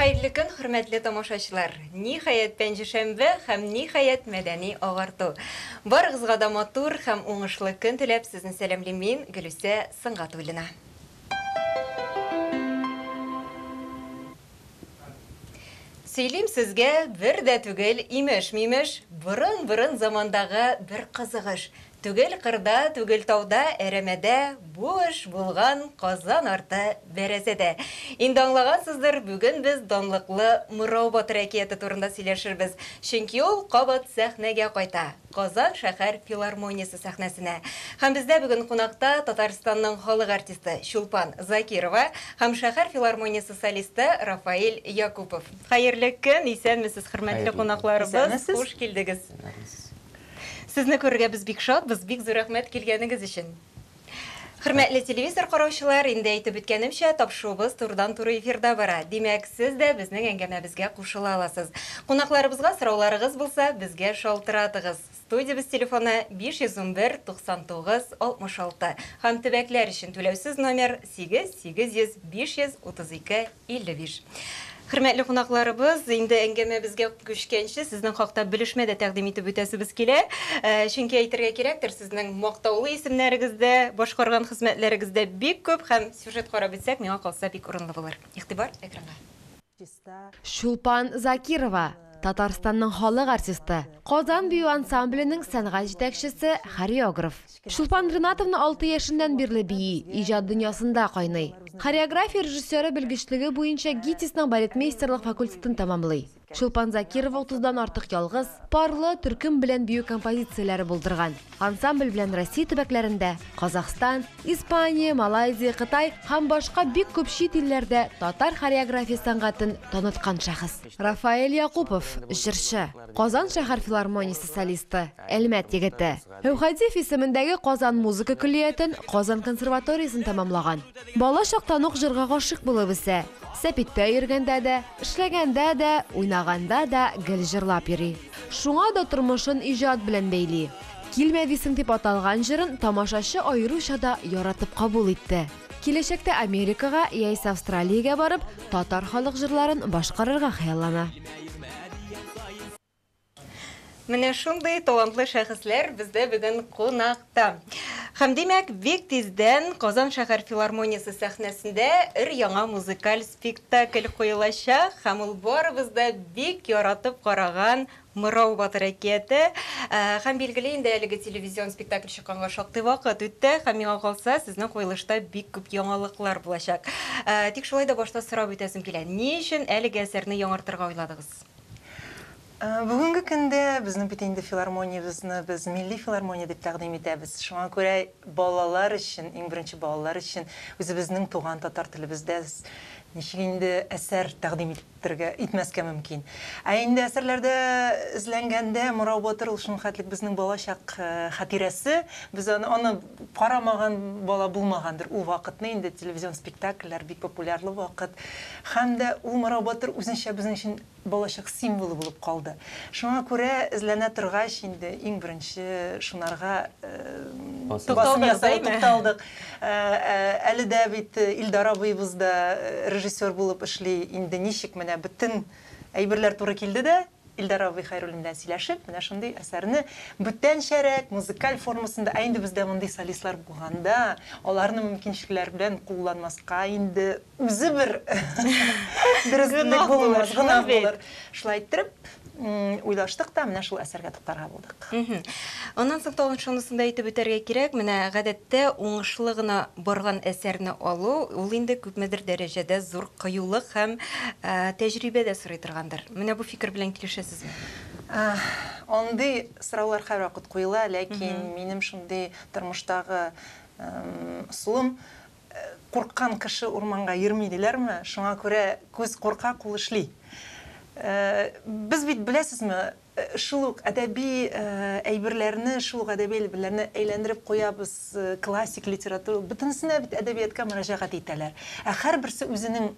Хәерле көн, хөрмәтле тамашачылар! Ниһаять, пәнҗешәмбе һәм ниһаять мәдәни агарту. Барыгызга да матур һәм уңышлы көн теләп, сезне сәламлим мин, Гөлүсә Сөнгатуллина. Сөйлим сезгә бер дә түгел имеш-мимеш, борын-борын замандагы бер кызык эш. Түгел кырда, түгел тауда, әрәмәдә, бу эш булган Казан арты Бәрәзәдә. Инде аңлагансыздыр, бүген без данлыклы Мырау батыр әкияте турында сөйләшербез. Чөнки ул кабат сәхнәгә кайта. Казан шәһәр филармониясе сәхнәсенә. Һәм бездә бүген кунакта Татарстанның халык артисты Чулпан Закирова һәм шәһәр филармониясе солисты Рафаэль Якупов. Хәерле көн, исәнмесез, хөрмәтле кунакларыбыз, хуш килдегез. Сезне күрергә без бик шатбыз, бик зур рәхмәт килгәнегез өчен. Хөрмәтле телевизор караучылар, инде әйтеп үткәнемчә, тапшыруыбыз турыдан-туры эфирда бара. Димәк, сез дә безнең әңгәмәбезгә кушыла аласыз. Кунакларыбызга сорауларыгыз булса, безгә шалтыратыгыз. Студиябез телефоны 511 99 66 һәм төбәкләр өчен түләүсез номер 8 800 532 55. Хөрмәтле кунакларыбыз, инде әңгәмәбезгә күчкәнче, сезнең хакта белешмә дә тәкъдим итеп үтәсебез килә. Э, чөнки әйтергә кирәктер, сезнең мактаулы исемнәрегез дә, башкарган хезмәтләрегез дә бик күп һәм сюжет карап үтсәк, миңа калса бик урынлы булыр. Игътибар экранга. Чулпан Закирова, Татарстанның халык артисты, Казан бию ансамбленең сәнгать җитәкчесе, хореограф. Чулпан Ринатовна алты яшеннән бирле бии, иҗат дөньясында кайный. Хореография режиссеры белгечлеге буенча ГИТИСның балетмейстерлык факультетын тәмамлый. Чулпан Закирова утыздан артык ялгыз, парлы, төркем белән бию композицияләре булдырган. Ансамбль белән Россия төбәкләрендә, Казахстан, Испания, Малайзия, Кытай һәм башка бик күп чит илләрдә татар хореография сәнгатен таныткан шәхес. Рафаэль Якупов, җырчы, Казан шәһәр филармониясе солисты, Әлмәт егете. Әүхәдиев исемендәге Казан музыка көллиятен, Казан консерваториясен тәмамлаган. Бала чактан ук җырга гашыйк булып үсә. Сәпиттә йөргәндә дә, эшләгәндә дә, уйнаганда да гел җырлап йөри. Шуңа да тормышын иҗат белән бәйли. Килмә дисең дип аталган җырын тамашачы аеруча да яратып кабул итте. Киләчәктә Америкага яисә Австралиягә барып, татар халык җырларын башкарырга хыяллана. Менә шундый талантлы шәхесләр бездә бүген кунакта. Һәм димәк, бик тиздән Казан шәһәр филармониясе сәхнәсендә өр-яңа музыкаль спектакль куелачак һәм ул барыбыз да бик яратып караган Мырау батыр әкияте. Ә, һәм билгеле инде әлеге телевизион спектакль чыкканга шактый вакыт үтте һәм миңа калса, сезнең куелышта бик күп яңалыклар булачак. Ә, тик шулай да башта сорап үтәсем килә, ни өчен әлеге әсәрне яңартырга уйладыгыз? Бүгенге көндә безнең бит инде филармониябезне без милли филармония дип тәкъдим итәбез. Шуңа күрә балалар өчен, иң беренче балалар өчен үзебезнең туган татар телебездә ничек инде әсәр тәкъдим итергә, итмәскә мөмкин. Ә инде әсәрләрдә эзләнгәндә Морау батыр ул шул хәтлек безнең балачак хатирәсе. Без аны, аны карамаган бала булмагандыр ул вакытны инде телевизион спектакльләр бик популярлы вакыт. Һәм дә ул Морау батыр үзенчә безнең өчен балачак символы булып калды. Шуңа күрә эзләнә торгач, инде иң беренче шунарга басым ясауга тукталдык. Әле дә бит Илдар абыебыз да режиссер булып эшли. Инде ничек менә бөтен әйберләр туры килде дә, Илдар абый Хәйруллин белән сөйләшеп, менә шундый әсәрне бүтәнчәрәк, музыкаль формасында, ә инде бездә мондый солистлар булганда, аларны мөмкинчелекләр белән кулланмаска инде Үзе бер дөреслек булмас, гөнаһ булыр. Шулай иттереп, уйлаштык та, менә шул әсәргә туктарга булдык. Аннан соң тагын шунысын да әйтеп үтәргә кирәк, менә гадәттә уңышлы гына барган әсәрне алу, ул инде күпмедер дәрәҗәдә зур кыюлык һәм тәҗрибә дә сорый торгандыр. Менә бу фикер белән килешәсезме? Андый сораулар һәрвакыт куела, ләкин минем шундый тормыштагы ысулым, Курккан кеше урманга йөрми диләрме? Шуңа күрә күз курка, кул эшли. Без бит, беләсезме, шул ук әдәби әйберләрне, шул ук әдәби әйберләрне әйләндереп куябыз, классик литература, бөтенесенә бит әдәбиятка мөрәҗәгать итәләр. Ә һәрберсе үзенең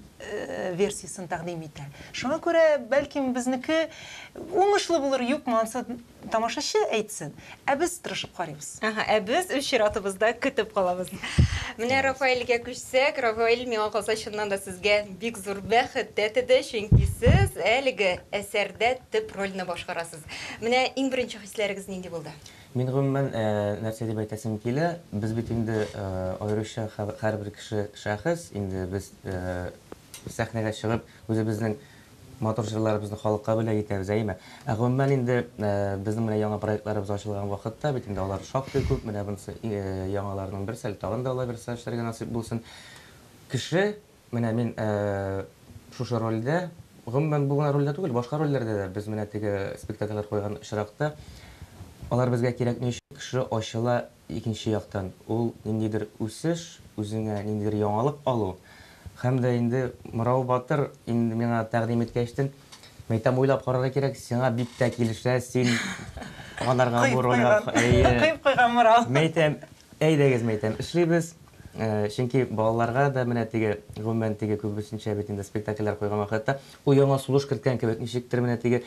версиясен тәкъдим итә. Шуңа күрә, бәлкем, безнеке уңышлы булыр, юкмы, ансы тамашачы әйтсен, ә без тырышып карыйбыз. Ага, ә без үз чиратыбызда көтеп калабыз. Менә Рафаэльгә күчсәк, Рафаэль, миңа калса, чыннан да сезгә бик зур бәхет тәтеде, чөнки сез әлеге әсәрдә төп рольне башкарасыз. Менә иң беренче хисләрегез нинди булды? Мин гомумән нәрсә дип әйтәсем килә, без бит инде аеруча һәрбер кеше шәхес, инде без сәхнәгә чыгып үзебезнең матур җырларыбызны халыкка бүләк итәбез, әйеме? Ә гомумән инде безнең менә яңа проектларыбыз ачылган вакытта бит инде алар шактый күп, менә монысы яңаларның берсе, әле тагын да алла бирса эшләргә насыйп булсын. Кеше Менә мин шушы рольдә, гомумән бу гына рольдә түгел, башка рольләрдә дә без менә теге спектакльләр куйган очракта, алар безгә кирәк ни өчен? Кеше ачыла икенче яктан. Ул ниндидер үсеш, үзеңә ниндидер яңалык алу. Һәм дә инде Мырау батыр инде миңа тәкъдим иткәчтен, мәйтәм, уйлап карарга кирәк, сиңа бик тә килешә, син анарга бу рольгә. Әйе. Коеп куйган Мырау. Мәйтәм, Әйдәгез, мәйтәм, эшлибез. Чөнки балаларга да менә теге, гомумән, теге күбесенчә бит инде спектакльләр куйган вакытта, ул яңа сулыш керткән кебек, ничектер менә теге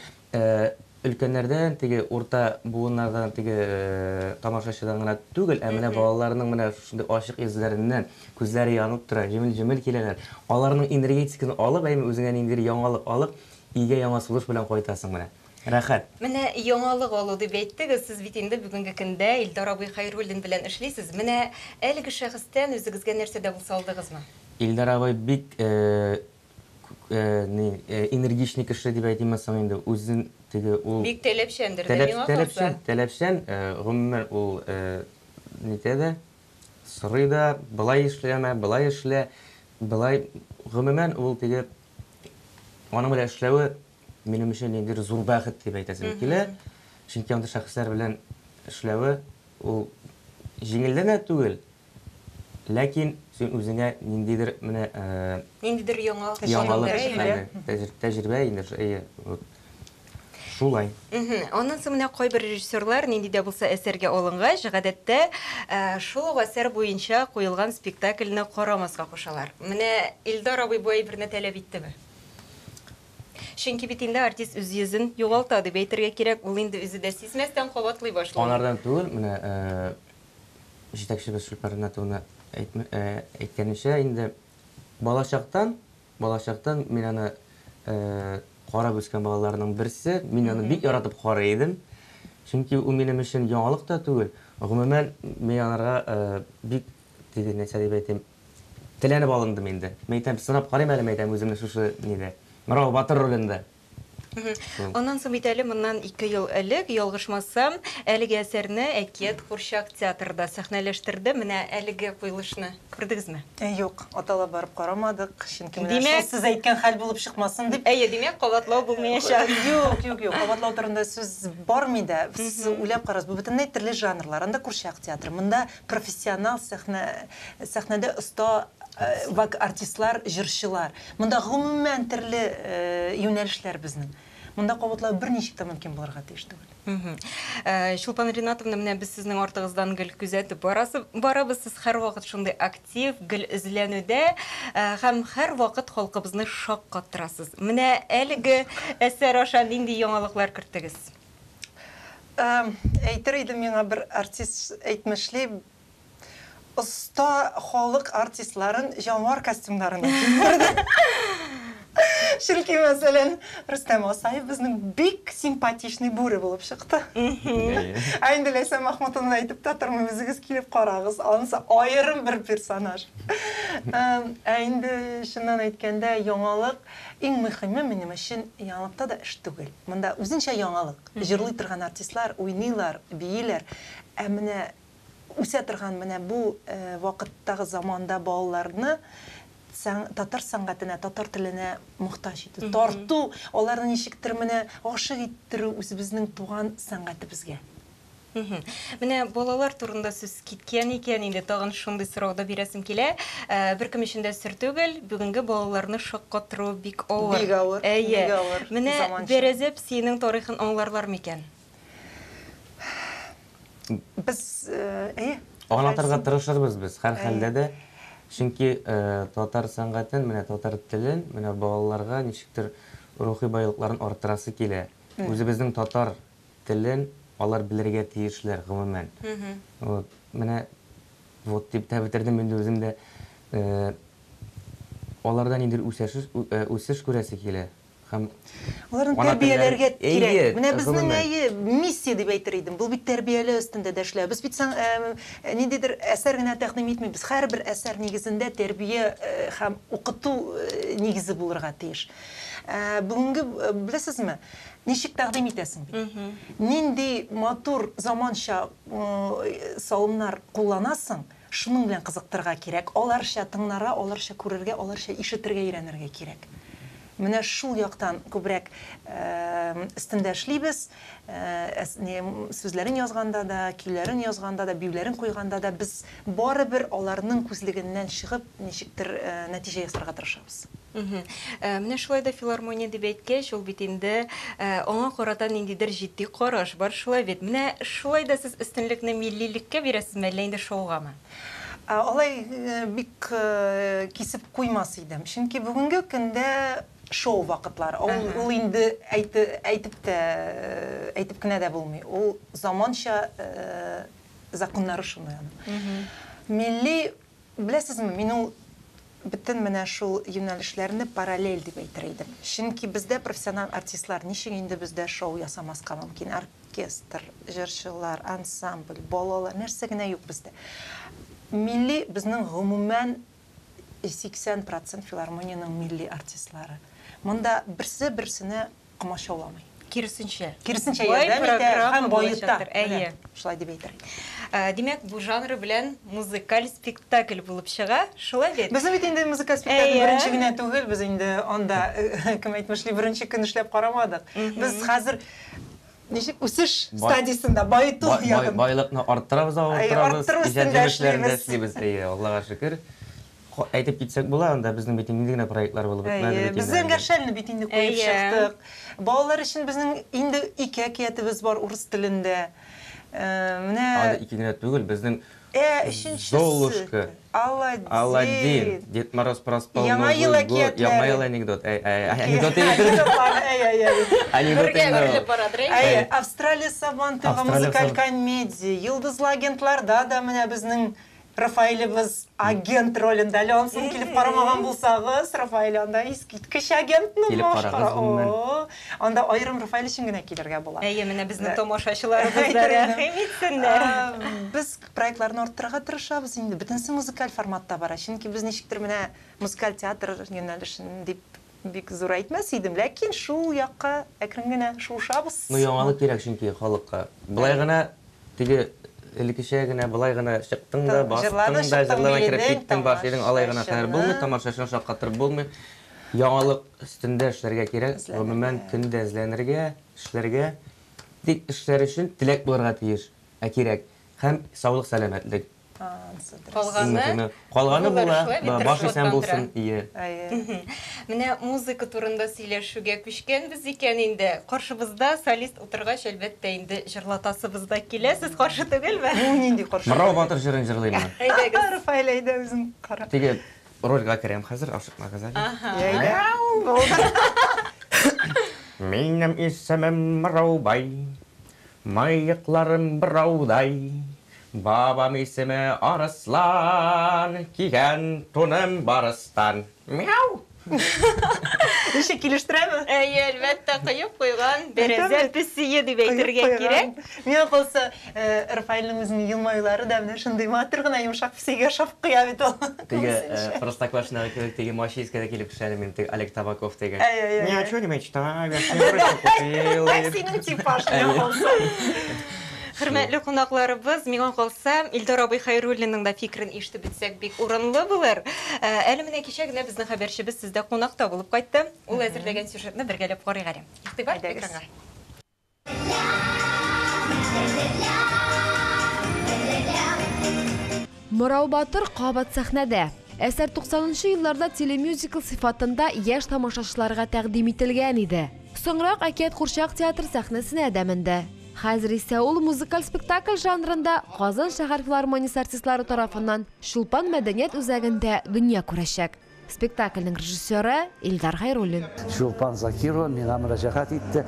өлкәннәрдән, теге урта буыннардан, теге тамашачыдан гына түгел, ә менә балаларның менә шушындый ачык йөзләреннән, күзләре янып тора, җемел-җемел киләләр. Аларның энергетикасын алып, әйме, үзеңә ниндидер яңалык алып, өйгә яңа сулыш белән кайтасың менә. Рәхәт. Менә яңалык алу дип әйттегез, сез бит инде бүгенге көндә Илдар абый Хәйруллин белән эшлисез. Менә әлеге шәхестән үзегезгә нәрсә дә булса алдыгызмы? Илдар абый бик ни, энергичный кеше дип әйтимме соң инде, үзен теге ул. Бик таләпчәндер дә, миңа калса. Таләпчән, таләпчән, гомумән ул нитә дә, сорый да, болай эшләмә, болай эшлә, болай, гомумән ул теге аның белән эшләве Минем өчен ниндидер зур бәхет дип әйтәсем килә. Чөнки андый шәхесләр белән эшләве ул җиңелдән дә түгел, ләкин син үзеңә ниндидер менә Ниндидер яңа яңалык, тәҗрибә инде, әйе, вот. Шулай. Аннан соң менә кайбер режиссерлар нинди дә булса әсәргә алынгач, гадәттә, шул ук әсәр буенча куелган спектакльне карамаска кушалар. Менә Илдар абый бу әйберне таләп иттеме? Чөнки бит инде артист үз йөзен югалта, дип әйтергә кирәк, ул инде үзе дә сизмәстән кабатлый башлый. Анардан түгел, менә җитәкчебез Шүлпән Ринатовна әйткәненчә, инде балачактан, балачактан мин аны карап үскән балаларның берсе, мин аны бик яратып карый идем. Чөнки ул минем өчен яңалык та түгел, гомумән, мин анарга бик, теге нәрсә дип әйтим, Теләнеп алындым инде. Мәйтәм, сынап карыйм әле, мәйтәм, үземне шушы нидә. Мырау батыр ролендә. Шул. Аннан соң бит әле моннан 2 ел элек, ялгышмасам, әлеге әсәрне Әкият курчак театры да сәхнәләштерде. Менә әлеге куелышны күрдегезме? Юк, аталап барып карамадык, чөнки менә шул сез әйткән хәл булып чыкмасын дип. Әйе, димәк, кабатлау булмаячак. Юк, юк, юк, кабатлау турында сүз бармый да. Сез уйлап карагыз, бу бөтенләй төрле жанрлар. Анда курчак театры, монда профессионал сәхнә, сәхнәдә оста вак артистлар, җырчылар. Монда гомумән төрле юнәлешләр безнең. Монда кабатлау берничек тә мөмкин булырга тиеш түгел. Чулпан Ринатовна, менә без сезнең артыгыздан гел күзәтеп барасы, барабыз. Сез һәрвакыт шундый актив, гел эзләнүдә һәм һәрвакыт халкыбызны шаккаттырасыз. Менә әлеге әсәр аша нинди яңалыклар керттегез? Әйтер идем, миңа бер артист әйтмешли, оста халык артистларын җанвар костюмнарына киендерде. Чөнки, мәсәлән, Рөстәм Асаев безнең бик симпатичный бүре булып чыкты. Ә инде Ләйсән Махмутовны әйтеп тә тормыйм, үзегез килеп карагыз, анысы аерым бер персонаж. Ә инде чыннан әйткәндә, яңалык, иң мөхиме минем өчен яңалыкта да эш түгел. Монда үзенчә яңалык. Җырлый торган артистлар уйныйлар, бииләр. Ә менә үсә торган менә бу вакыттагы заманда балаларны татар сәнгатенә, татар теленә мохтаҗ итү, тарту, аларны ничектер менә гашыйк иттерү үзебезнең туган сәнгатебезгә. Менә балалар турында сүз киткән икән, инде тагын шундый сорау да бирәсем килә. Беркем өчен дә сер түгел, бүгенге балаларны шаккатыру бик авыр. Бик авыр, Әйе. бик авыр. Менә Заманча. Бәрәзә песиенең тарихын аңларлар микән? Без, әйе. Аңлатырга тырышырбыз без, һәрхәлдә дә. Чөнки татар сәнгатен, менә татар телен, менә балаларга ничектер рухи байлыкларын арттырасы килә. Үзебезнең татар телен алар белергә тиешләр, гомумән. Вот, менә вот дип тә бетердем инде үзем дә. Аларда ниндидер үсеш, үсеш күрәсе килә. Һәм Аларны тәрбияләргә кирәк. Менә безнең әйе миссия дип әйтер идем. Бу бит тәрбияләү өстендә дә эшләү. Без бит ниндидер әсәр генә тәкъдим итмибез. Һәрбер әсәр нигезендә тәрбия һәм укыту нигезе булырга тиеш. Бүгенге, беләсезме, ничек тәкъдим итәсең бит. Нинди матур заманча салымнар кулланасың, шуның белән кызыктырырга кирәк. Аларча тыңнарга, аларча күрергә, аларча ишетергә өйрәнергә кирәк. Менә шул яктан күбрәк өстендә эшлибез. Сүзләрен язганда да, көйләрен язганда да, биюләрен куйганда да без барыбер аларның күзлегеннән чыгып, ничектер нәтиҗә ясарга тырышабыз. Менә шулай да филармония дип әйткәч, ул бит инде аңа карата ниндидер җитди караш бар, шулай бит. Менә шулай да сез өстенлекне миллилеккә бирәсезме, әллә инде шоугамы? Алай бик кисеп куймас идем. Чөнки бүгенге көндә шоу вакытлары. Ул инде әйтеп тә, әйтеп кенә дә булмый. Ул заманча законнары шундый аның. Милли, беләсезме, мин ул бөтен менә шул юнәлешләрне параллель дип әйтер идем. Чөнки бездә профессиональ артистлар, ничек инде бездә шоу ясамаска мөмкин? Оркестр, җырчылар, ансамбль, балалар, нәрсә генә юк бездә. Милли безнең гомумән 80% филармониянең милли артистлары. Монда берсе берсенә комачауламый. Киресенчә. Киресенчә ярдәм итә һәм баета. Әйе. Шулай дип әйтер. Димәк, бу жанры белән музыкаль спектакль булып чыга, шулай бит? Безнең бит инде музыкаль спектакль беренче генә түгел, без инде анда, кем әйтмешли, беренче көн эшләп карамадык. Без хәзер ничек үсеш стадиясендә баету ягын. Байлыкны арттырабыз, арттырабыз, иҗат җимешләрен эшлибез. Әйе, Аллага шөкер. Әйтеп китсәк була, анда безнең бит нинди генә проектлар булып бетмәде бит. Без Зәңгәр шәлне бит инде куеп чыктык. Балалар өчен безнең инде ике әкиятебез бар урыс телендә. Менә Анда ике генә түгел, безнең өченчесе. Золушка, Аладдин, Дед Мороз проспал Яңа ел Новый год, әкиятләре. Яңа ел анекдот. Анекдот Анекдот Бергә үрелеп барадыр, әйе. Австралия Сабантуйга музыкаль комедия, Йолдызлы агентларда да менә безнең Рафаэлебез агент ролендә. Әле ансын килеп карамаган булсагыз, Рафаэль анда искиткеч агентны Килеп башкара. карагыз, гомумән. Анда аерым Рафаэль өчен генә килергә була. Әйе, менә безнең тамашачыларыбыз да рәхим итсеннәр. Без проектларны арттырырга тырышабыз инде. Бөтенесе музыкаль форматта бара. Чөнки без ничектер менә музыкаль театр юнәлешен дип бик зур әйтмәс идем, ләкин шул якка әкрен генә шуышабыз. Ну, яңалык кирәк чөнки халыкка. Былай гына теге элеккечә генә былай гына чыктың да, бастың да, җырладың, кереп киттең, баш идең, алай гына хәер булмый, тамашачыны шаккатырып булмый. Яңалык өстендә эшләргә кирәк, гомумән көндә эзләнергә, эшләргә. Тик эшләр өчен теләк булырга тиеш, ә кирәк. Һәм саулык, сәламәтлек. Калганы Калганы була, баш исән булсын, ие. Менә музыка турында сөйләшүгә күчкәнбез икән инде. Каршыбызда солист утыргач, әлбәттә инде җырлатасыбыз да килә. Сез каршы түгелме? Бу нинди каршы? Мырау батыр җырын җырлыйм. Әйдәгез. Рафаэль, әйдә үзең кара. Теге рольгә керәм хәзер, ашыкмагыз әле. Әйдә. Минем исемем Мыраубай, мыекларым быраудай. Бабам исеме Арыслан, кигән туным барыстан. Мяу! Ничек килештерәме? Әйе, әлбәттә, кыеп куйган бәрәзә песие дип әйтергә кирәк. Миңа калса, Рафаэльнең үзенең елмаюлары да менә шундый матур гына йомшак песигә ошап куя бит ул. Теге Простоквашино кебек теге мачи искә дә килеп төшә минем, теге Олег Табаков дигән. Әй-әй-әй. Ни о чем не мечтаю, я всё купил. Синең типаж миңа калса. Хөрмәтле кунакларыбыз, миңа калса, Илдар абый Хәйруллинның да фикерен ишетеп бетсәк бик урынлы булыр. Әле менә кичә генә безнең хәбәрчебез сездә кунакта булып кайтты. Ул әзерләгән сюжетны бергәләп карыйк әле. Игътибар экранга. Мырау батыр кабат сәхнәдә. Әсәр 90 елларда телемюзикл сыйфатында яшь тамашачыларга тәкъдим ителгән иде. Соңрак Әкият курчак театр сәхнәсенә дә менде. Хәзер исә ул музыкаль спектакль жанрында Казан шәһәр филармониясе артистлары тарафыннан Чулпан мәдәният үзәгендә дөнья күрәчәк. Спектакльнең режиссеры Илдар Хәйруллин. Чулпан Закирова миңа мөрәҗәгать итте,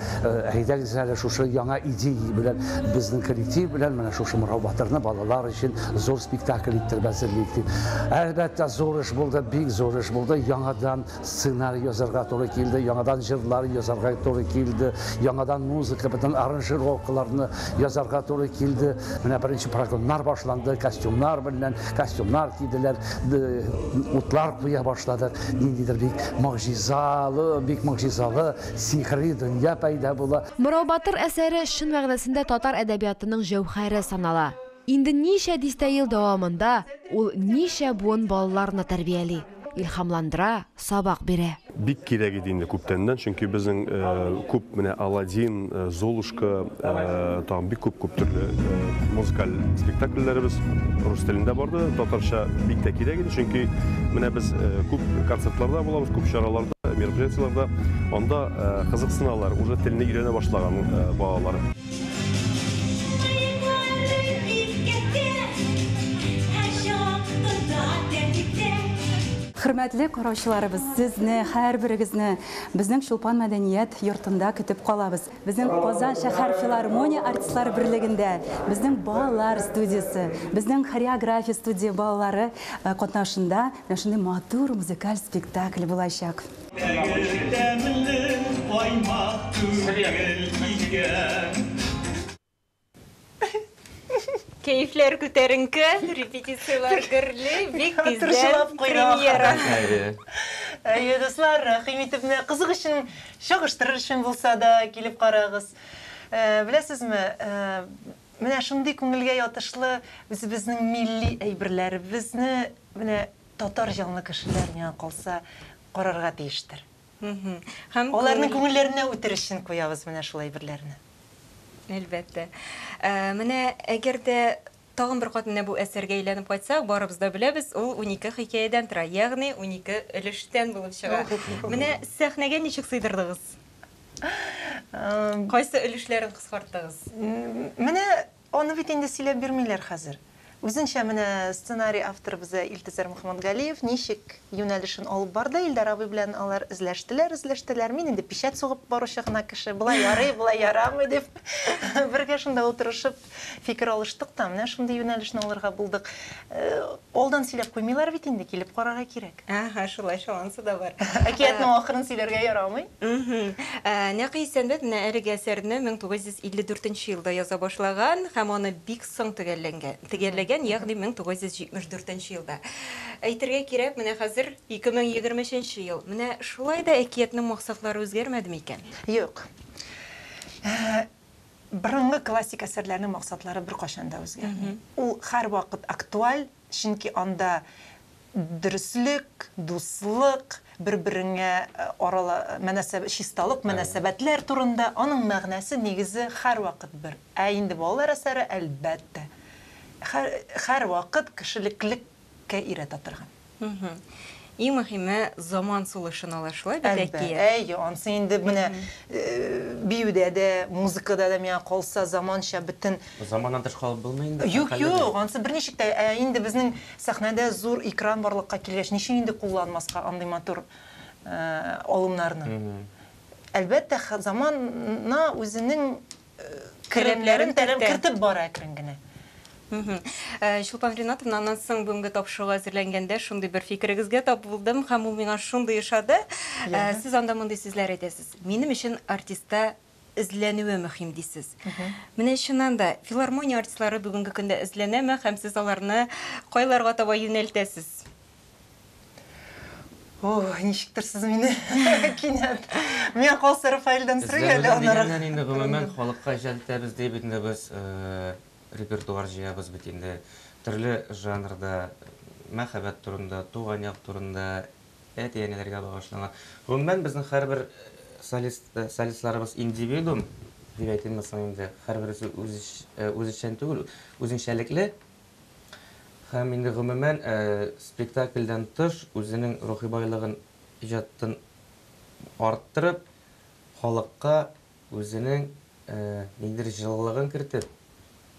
әйдәгез әле шушы яңа идея белән безнең коллектив белән менә шушы Мырау батырны балалар өчен зур спектакль иттереп әзерлик дип. Әлбәттә, зур эш булды, бик зур эш булды. Яңадан сценарий язарга туры килде, яңадан җырлар язарга туры килде, яңадан музыка, бөтен аранжировкаларны язарга туры килде. Менә беренче прогоннар башланды, костюмнар белән, костюмнар киделәр, утлар куя башладык. Ниндидер бик могҗизалы, бик могҗизалы, сихри дөнья пәйда була. Мырау батыр әсәре чын мәгънәсендә татар әдәбиятының җәүһәре санала. Инде ничә дистә ел дәвамында ул ничә буын балаларны тәрбияли, илһамландыра, сабак бирә. Бик кирәк иде инде күптәннән, чөнки безнең күп менә Аладдин, Золушка, тагын бик күп-күп төрле музыкаль спектакльләребез рус телендә барды. Татарча бик тә кирәк иде, чөнки менә без күп концертларда булабыз, күп чараларда, мероприятиеләрдә. Анда кызыксыналар, уже телне өйрәнә башлаган балалар. Хөрмәтле караучыларыбыз, сезне, һәрберегезне безнең Чулпан мәдәният йортында көтеп калабыз. Безнең Казан шәһәр филармония артистлар берлегендә безнең балалар студиясе, безнең хореография студия балалары катнашында менә шундый матур музыкаль спектакль булачак. Тәмле каймак түгел икән. Кәефләр күтәренке, репетицияләр гөрли, бик тиздән премьера. Әйе, дуслар, рәхим итеп, менә кызык өчен, чагыштырыр өчен булса да килеп карагыз. Беләсезме, менә шундый күңелгә ятышлы үзебезнең милли әйберләребезне менә татар җанлы кешеләр миңа калса карарга тиештер. Һәм аларның күңелләренә үтер өчен куябыз менә шул әйберләрне. Әлбәттә. Менә әгәр дә тагын бер кат менә бу әсәргә әйләнеп кайтсак, барыбыз да беләбез, ул 12 хикәядән тора, ягъни 12 өлештән булып чыга. Менә сәхнәгә ничек сыйдырдыгыз? Кайсы өлешләрен кыскарттыгыз? Менә аны бит инде сөйләп бирмиләр хәзер. Үзенчә менә сценарий авторы безгә Илтизар Мөхәммәтгалиев ничек юнәлешен алып барды, Илдар абый белән алар эзләштеләр, эзләштеләр. Мин инде печать сугып баручы гына кеше, болай ярый, болай ярамый дип бергә шунда утырышып фикер алыштык та, менә шундый юнәлешне алырга булдык. Алдан сөйләп куймыйлар бит инде, килеп карарга кирәк. Ага, шулай, шулансы да бар. Әкиятнең ахырын сөйләргә ярамый. Нәкый Исәнбәт менә әлеге әсәрне 1954 елда яза башлаган һәм аны бик соң төгәлләгән, ягъни 1974 елда. Әйтергә кирәк, менә хәзер 2023 ел. Менә шулай да әкиятнең максатлары үзгәрмәде микән? Юк. Борынгы классик әсәрләрнең максатлары беркайчан да үзгәрми. Ул һәрвакыт актуаль, чөнки анда дөреслек, дуслык, бер-береңә арала мөнәсәбәт, чисталык, мөнәсәбәтләр турында аның мәгънәсе нигезе һәрвакыт бер. Ә инде балалар әсәре, әлбәттә, һәрвакыт кешелеклеккә өйрәтә торган. Иң мөһиме заман сулышын ала, шулай бит әкият? Әйе, ансы инде менә биюдә дә, музыкада да миңа калса заманча бөтен. Заманнан тыш калып булмый инде. Юк, юк, ансы берничек тә. Ә инде безнең сәхнәдә зур экран барлыкка килгәч, ничек инде кулланмаска андый матур алымнарны? Әлбәттә, заманна үзенең керемнәрен кертеп бара әкрен генә. Чулпан Ринатовна, аннан соң бүгенге тапшыруга әзерләнгәндә шундый бер фикерегезгә тап булдым һәм ул миңа шундый ошады. Сез анда мондый сүзләр әйтәсез. Минем өчен артиста эзләнүе мөһим дисез. Менә чыннан да филармония артистлары бүгенге көндә эзләнәме һәм сез аларны кайларга таба юнәлтәсез? О, ничектер сез мине кинәт. Миңа калса Рафаэльдән сорый әле аннары. Инде гомумән халыкка иҗат итәбез дип инде без репертуар җыябыз бит инде. Төрле жанрда, мәхәббәт турында, туган як турында, әти-әниләргә багышланган. Гомумән безнең һәрбер солистларыбыз индивидуум дип әйтелмәсен соң инде, һәрберсе үзешчән түгел, үзенчәлекле. Һәм инде гомумән спектакльдән тыш үзенең рухи байлыгын иҗатын арттырып, халыкка үзенең ниндидер җылылыгын кертеп,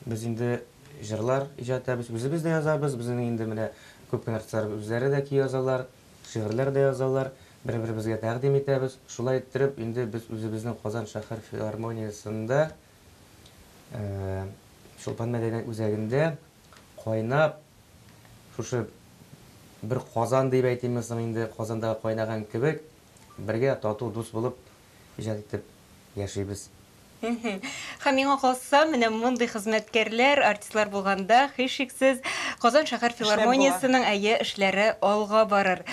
без инде җырлар иҗат итәбез, үзебез дә язабыз, безнең инде менә күп кенә артистлар үзләре дә көй язалар, шигырьләр дә язалар, бер-беребезгә тәкъдим итәбез. Шулай иттереп, инде без үзебезнең Казан шәһәр филармониясендә, Чулпан мәдәният үзәгендә кайнап, шушы бер казан дип әйтимме соң инде, казанда кайнаган кебек, бергә тату, дус булып иҗат итеп яшибез. Һәм миңа калса, менә мондый хезмәткәрләр, артистлар булганда, һичшиксез, Казан шәһәр филармониясенең, әйе, эшләре алга барыр.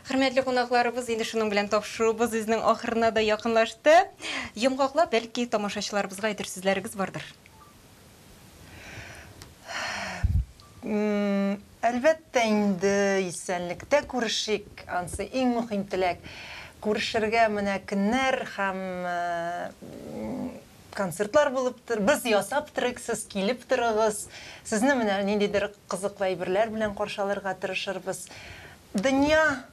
Хөрмәтле кунакларыбыз, инде шуның белән тапшыруыбыз үзенең ахырына да якынлашты. Йомгаклап, бәлки, тамашачыларыбызга әйтер сүзләрегез бардыр? Әлбәттә инде, исәнлектә күрешик, ансы иң мөһим теләк. Күрешергә менә көннәр һәм концертлар булып тор, без ясап торыйк, сез килеп торыгыз. Сезне менә ниндидер кызыклы әйберләр белән каршы алырга тырышырбыз. Дөнья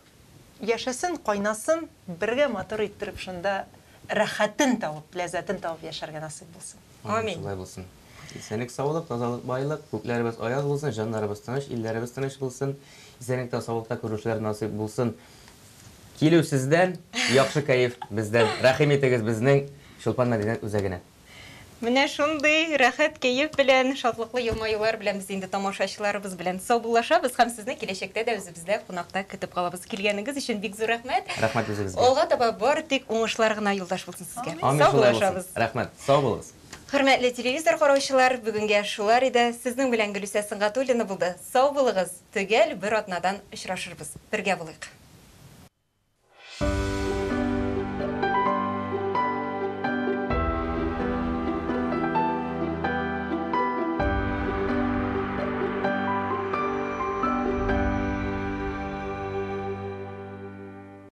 яшәсен, кайнасын, бергә матур иттереп шунда рәхәтен табып, ләззәтен табып яшәргә насыйп булсын. Амин. Шулай булсын. Исәнлек, саулык, тазалык, байлык, күкләребез аяз булсын, җаннарыбыз тыныч, илләребез тыныч булсын. Исәнлектә, саулыкта күрешүләр насыйп булсын. Килү сездән, яхшы кәеф бездән. Рәхим итегез безнең Чулпан мәдәният үзәгенә. Менә шундый рәхәт кәеф белән, шатлыклы елмаюлар белән без инде тамашачыларыбыз белән саубуллашабыз һәм сезне киләчәктә дә үзебездә кунакта көтеп калабыз. Килгәнегез өчен бик зур рәхмәт. Рәхмәт үзегезгә. Алга таба бары тик уңышлар гына юлдаш булсын сезгә. Амин, шулай булсын. Рәхмәт. Сау булыгыз. Хөрмәтле телевизор караучылар, бүгенгә шулар иде. Сезнең белән Гөлүсә Сөнгатуллина булды. Сау булыгыз. Төгәл бер атнадан очрашырбыз. Бергә булыйк.